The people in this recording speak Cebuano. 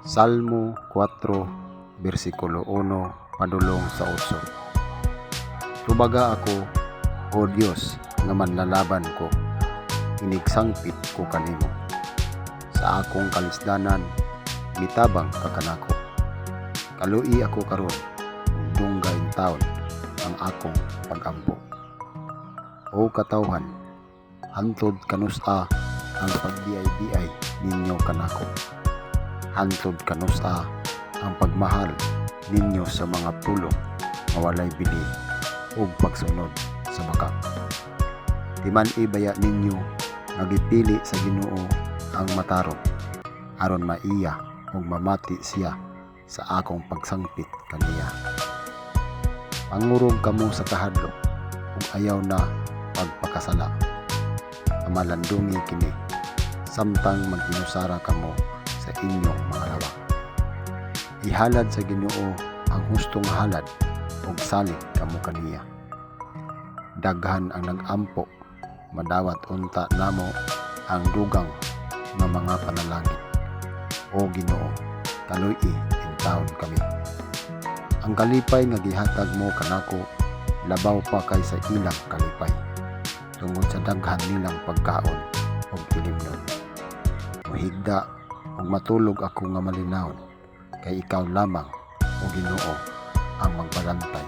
Salmo 4, bersikulo 1 padulong sa 8. Tubaga ako, O Dios, nga manlalaban ko. Inigsangpit ko kanimo. Sa akong kalisdanan, mitabang ka kanako. Kalui ako karon, ug dungga intawon ang akong pagampo. O katawhan, hantod kanus-a ang pagbiay-biay ninyo kanako? Hantod kanus-a ang pagmahal ninyo sa mga pulong nga walay bili ug pagsunod sa bakak? Timan-i baya ninyo nga gipili sa Ginoo ang matarong aron maiya ug mamati siya sa akong pagsangpit kaniya? Pangurog kamo sa kahadlok ug ayaw na pagpakasala. Pamalandungi kini samtang mag-inusara kamo sa inyong mga lawak. Ihalad sa Ginoo ang hustong halad ug salig kamo kaniya. Daghan ang nag-ampo, madawat unta namo ang dugang nga mga panalangin. O Ginoo, kaluy-i intawon kami. Ang kalipay nga gihatag mo kanako labaw pa kaysa ilang kalipay tungod sa daghan nilang pagkaon ug ilimnon. Mohigda ug matulog ako nga malinawon kay ikaw lamang, o Ginoo, ang magbalantay.